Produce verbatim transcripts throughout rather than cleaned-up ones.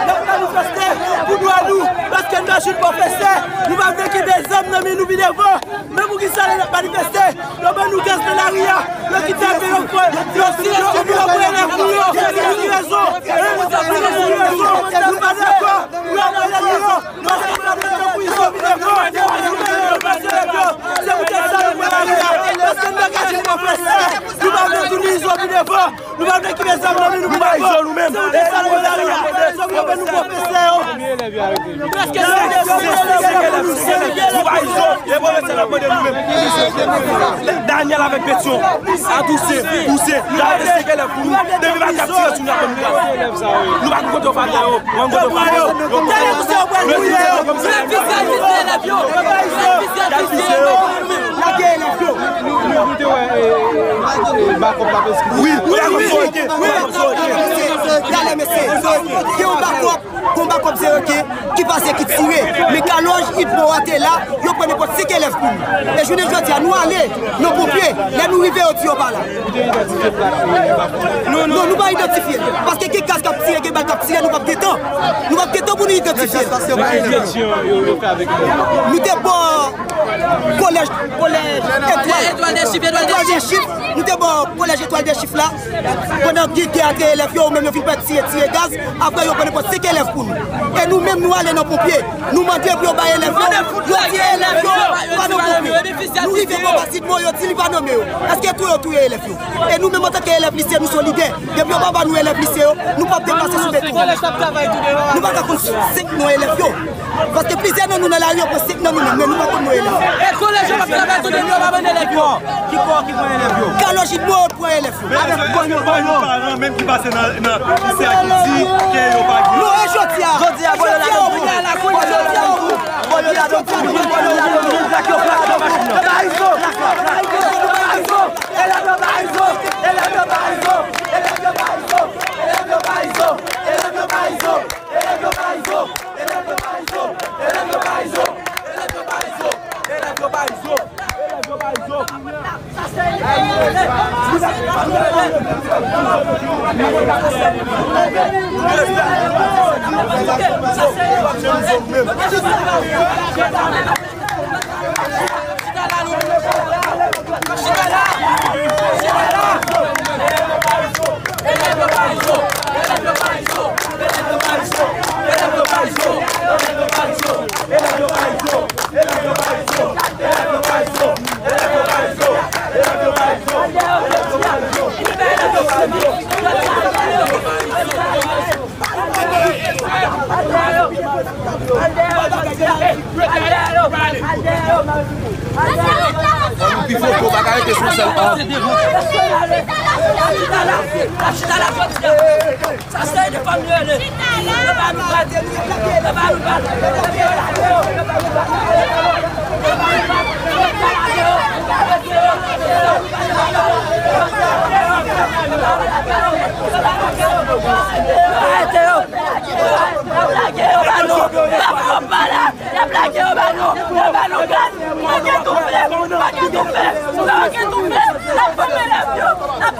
N ap manifeste pou dwa nou, paske n pa jwenn pwofesè. Nou pa vle kenbe zam nan men nou pi devan. Men poukisa lè n ap manifeste, yo ban nou gaz nan lari a, yo kidnape yo, yo, yo, yo, yo pran elèv nou yo. Pou ki rezon? Pou ki rezon? Nou pa dakò pou yo pran elèv nou yo. Paske nou pa dakò pou izo pi devan. Nou pa dakò pou izo pi devan. Se poutèt sa nou pran lari a. Paske n pa ka jwenn pwofesè. Nou pa vle tounen izo pi devan. Nou pa vle kenbe zam nan men nou pi devan. Se poutèt sa nou pran lari a. Se pou yo ban nou pwofesè yo. Nou pa izo, e pwofesè n ap mande nou menm. Daniel avèk Petyon, a Toussaint, Toussaint, y ap eseye lè pou nou. Depi pa t ap tire sou nou, y ap ban nou gaz. Nou pa konn kote yo fatra yo, nou pa konn kote yo fatra yo. Yo konn kote yo. Lage elèv yo. Nou te wè, e, e, e, bakòp la, wi, wi, wi, wi. Talè, mesye, gen yon bakòp. Konba kòb se yo ki, ki pase, ki tire. Men kalòj Itbo a te la, yo pran nenpòt senk elèv pou nou. E jounen jodi a, nou ale nan ponpye, lè nou rive, yo di yo pa la. Non, non, nou pa idantifye. Paske gen gaz k ap tire, gen bal k ap tire, nou p ap gentan. Nou p ap gentan pou nou idantifye. Men ki direksyon yo, yo fè avèk nou? Nou te bò kolèj, kolèj Etwal, Etwal de Chif, Etwal de Chif. Nou te bò kolèj Etwal de Chif la. Pandan gè, gè a te elèv yo, ou menm yo vin pè tire, tire gaz. Apre yo pran nenpòt senk elèv pou nou. E nou menm nou ale nan ponpye. Nou mande pou yo bay elèv yo. Yo di elèv yo pa nan ponpye. Nou rive bò Basidmo, yo di li pa nan men yo. Èske tou yo touye elèv yo? E nou menm antanke elèv lise, nou solidè. Depi yo pa ba nou elèv lise yo, nou p ap deplase sou beton. Nou pa ka konn senk non elèv yo. Paske plizyè nan nou nan lari, yo pran senk nan nou menm, men nou pa konn non elèv. E kolèj yo p ap travay tou depi yo pa ban elèv yo. Ki kò ki pran elèv yo? Kalòj Itbo pran elèv yo. Avèk kò yo, kò yo. Paran menm ki pase nan, nan lise a ki di ke yo pa gen. Non, e jodi a. Jodi a, jodi a, jodi a, jodi a, jodi a. Elèv yo pa izo! Elèv yo pa izo! Pi foto, pa ka rete sou sèl an. Sa se de fanm yo rele. Yo pa nou bat. Yo pa nou bat. Arete yo. Y ap lage yo ba nou. Y ap lage yo ba nou. Y ap ba nou gaz. Manke toufe. Manke toufe. Manke toufe. N ap fòme elèv yo. N ap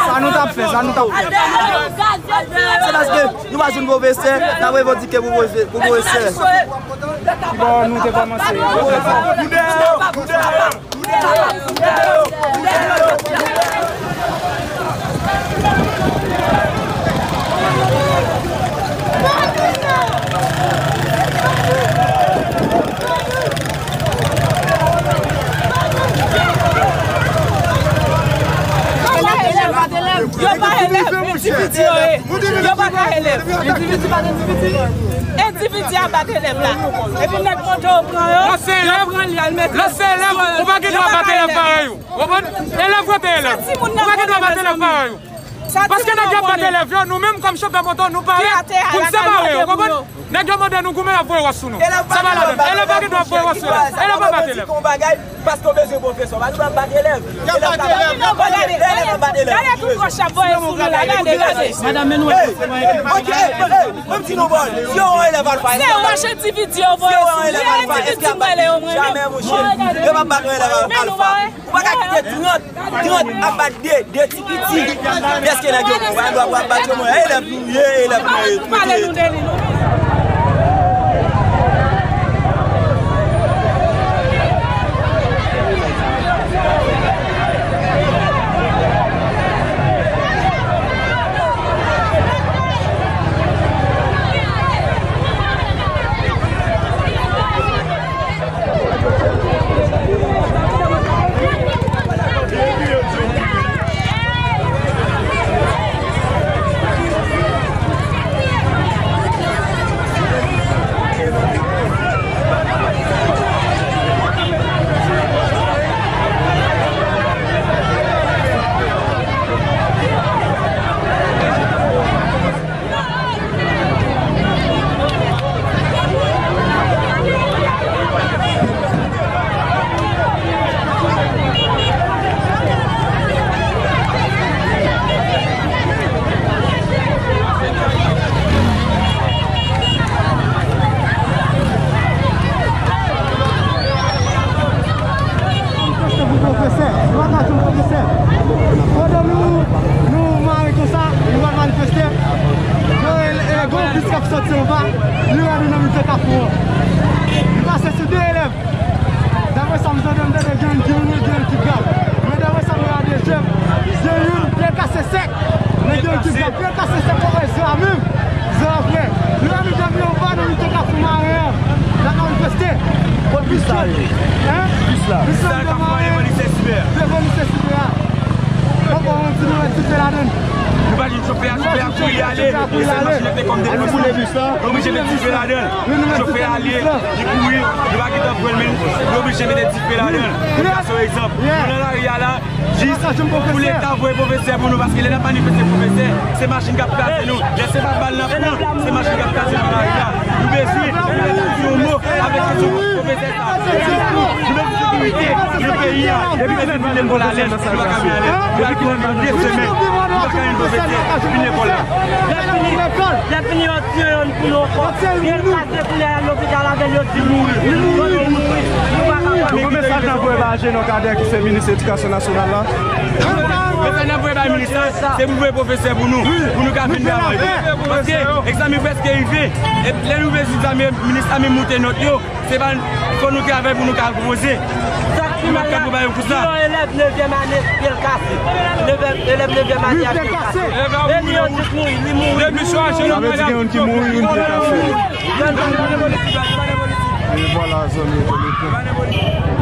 Sa nou t ap fè, sa nou t ap fè. Se paske nou pa jwenn pwofesè, n ap revandike pou pwofesè, pou pwofesè. Bon, nou te kòmanse. Yo pa elèv, endividi yo ye. Yo pa ka elèv. Endividi pa endividi. Endividi a bat elèv la. Epi nèg monte yo pran yo. Lè se elèv, lè se elèv, ou pa gen dwa bat elèv parèy ou. Ou konprann? Elèv rete elèv. Ou pa gen dwa bat elèv parèy ou. Paske nèg yo ap bat elèv yo, nou menm kòm chofè moto, nou pare pou n separe yo, ou konprann? Nèg yo mande nou goumen, y ap voye wòch sou nou. Sa pa ladan. Elèv pa gen dwa voye wòch sou elèv. Elèv pa bat elèv. Paske w bezwen pwofesè, pa nou ap bat elèv. Elèv pa bat elèv. Elèv pa bat elèv. Gade tout wòch y ap voye sou nou la, gade, gade. Madanm, men nou wè. Ok, menm si nou bon, si yo wè elèv alfa, se wòch endividi yo voye sou nou. Endividi m rele yo mwen menm. Jamè, monchè. Yo pa bat elèv alfa. Ou pa ka kite trant, trant ap bat de, de ti piti. Dèske nèg yo pran dwa pou ap bat yo, mwen, elèv nou ye, elèv nou ye. Pale nou de li, non. Manifeste pou pwofesè, nou pa ka jwenn pwofesè. Pandan nou, nou mare konsa, nou pral manifeste. Yo, e, e, gon bis k ap soti anba, li rale nan mitan kafou an. Li pase sou de elèv. Daprè sa m tande, m tande gen youn, gen youn, gen youn ki grav. Men daprè sa m wè a de je m, gen youn byen kase sèk. Men gen youn ki grav, byen kase sèk, ou wè zan menm. Zan ap fè. Li rale nan mitan kafou maren an. L ap manifeste. Kot bis la ye? Hein? Bis la. Bis la k ap pale devan lisè Sipè a. Devan lisè Sipè a. Papa, on ti nou wè dife ladan l. Nou pa di chofè a, chofè a kouri ale. E se machin nan te kòm defanse. Yo oblije met dife ladan l. Chofè a ale, li kouri, nou pa gentan pran l, men nou oblije mete dife ladan l. Nou ka se yon egzanp. Nou nan lari a la, jis pou Leta voye pwofesè pou nou, paske lè n ap manifeste pwofesè, se machin k ap kraze nou. Lè se pa bal n ap pran, se machin k ap kraze nou nan lari a. Nou bezwen Leta di yon mo avèk kesyon pwofesè. Nou bezwen sekirite nan peyi a. Depi se fin lekòl alè, nou pa ka vin alè. Nou pa ka vin de semèn, nou pa ka vin pwofesè, fin lekòl la. Lè fini, lè fini, yo tiye youn pou nou ankò. Byen kraze kounye a, lopital avè l, yo di mouri. Yo di mouri. Nou pa ka. Nou gen mesaj n ap voye ba Ajenor Cadet ki se minis edikasyon nasyonal la. Mesaj n ap voye ba minis la, se pou voye pwofesè pou nou, pou nou ka vin travay. Paske egzamen prèske rive. E lè nou vle egzamen, minis la menm moute nòt yo. Se pa, fò nou travay pou nou ka poze. Sa k pi mal la, gen yon elèv nevyèm ane, pye l kase. Elèv, elèv nevyèm ane a pye l kase. E li, yo di mouri, li mouri. Sa vle di gen youn ki mouri, youn pye kase. E vwala, zanmi entènèt yo.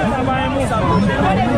Sa pa yon moun.